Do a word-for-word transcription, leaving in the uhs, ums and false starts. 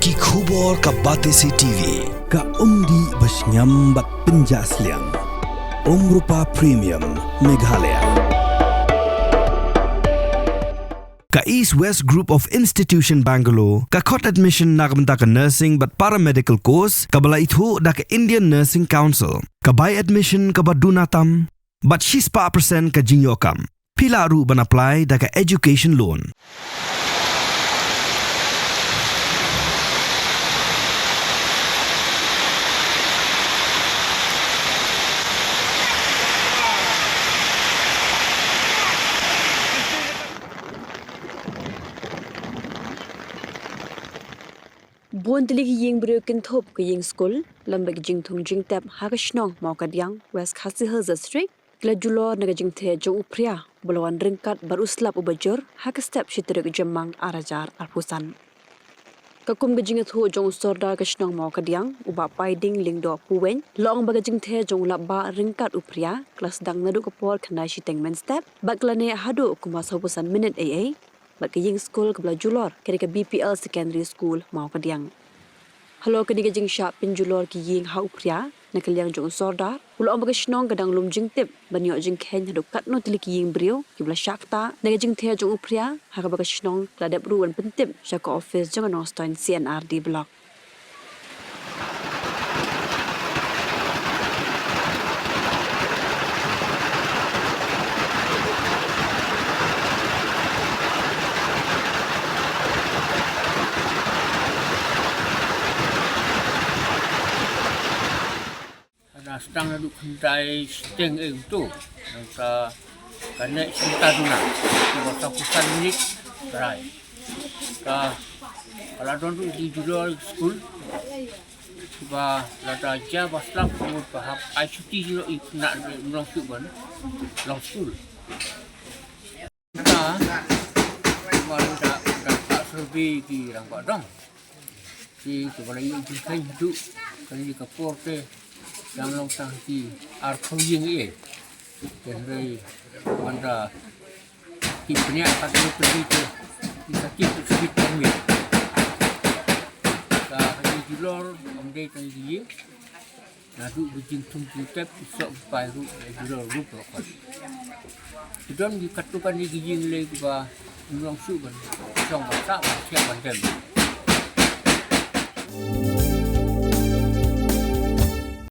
Ki khubor ka Batesi T V, ka umdih ba shngiam bad pynjah sliang. Umrupa Premium, Meghalaya. Ka East West Group of Institution Bangalore ka khot admission na ka bynta ka nursing bad paramedical course kaba la ithuh da ka Indian Nursing Council. Ka bai admission kaba duna tam bad shispah percent ka jingïoh kam. Phi lah ruh ban apply da ka education loan. Bun tylli ki ïing briew kynthup ka ïing skul lem bad ka jingthung jingtep ha ka shnong Mawkadiang, West Khasi Hills District, ki la julor na ka jingthe jong u phria ba la wan ryngkat bad u slap uba jur ha ka step shi tarik Jymmang ar hajar arphew san. Ka kum ka jingïathuh jong u sordar ka shnong Mawkadiang, u Bah Paiding Lyngdoh Puweiñ, la ong ba ka jingthe jong u lapbah ryngkat u phria ka la sdang naduh ka por khyndai shiteng mynstep bad ka la neh haduh kumba sawphew san minit eiei bad ka ïing skul kaba la julor ka dei ka B P L Secondary School Mawkadiang. Halor kane ka jingshah pynjulor ki ïing ha u phria, na ka liang jong u sordar u la ong ba ka shnong ka dang lum jingtip ban ïoh jingkheiñ haduh katno tylli ki ïing briew kiba la shah ktah na ka jingthe jong u phria, ha kaba ka shnong ka la dep ruh ban pyntip sha ka ophis jong ka Nongstoiñ C N R D Block. Ka dang sdang naduh khyndai shiteng eh uto. Nangta ka neh shynta duna. Ka sawphew san minit trai. Ka, ka la don ruh ki julor skul. Ba lada jia ba slap ka mut ba hap ai shuti jong i khynnah, ym long shuh ban long skul. Kata, ba lada, lada ka survey ki rangbah dong. Ki, ki ba la ïoh jingkheiñ haduh kane ka por te, dang long tang ki arphew ïing eh. Te hynrei mynta ki pynïaid kat ïa ka pynïaid te, ki sa ki pynïaid pynïaid. Ka ha ki julor, ym dei tang ki ïing. Naduh ba jingthung jingtep, ki soh ki pai ruh, ïa julor ruh ba khot. Ki don ki katto katne ki ïing lei kiba ym long shuh ban shong ban sah ban thiah ban dem.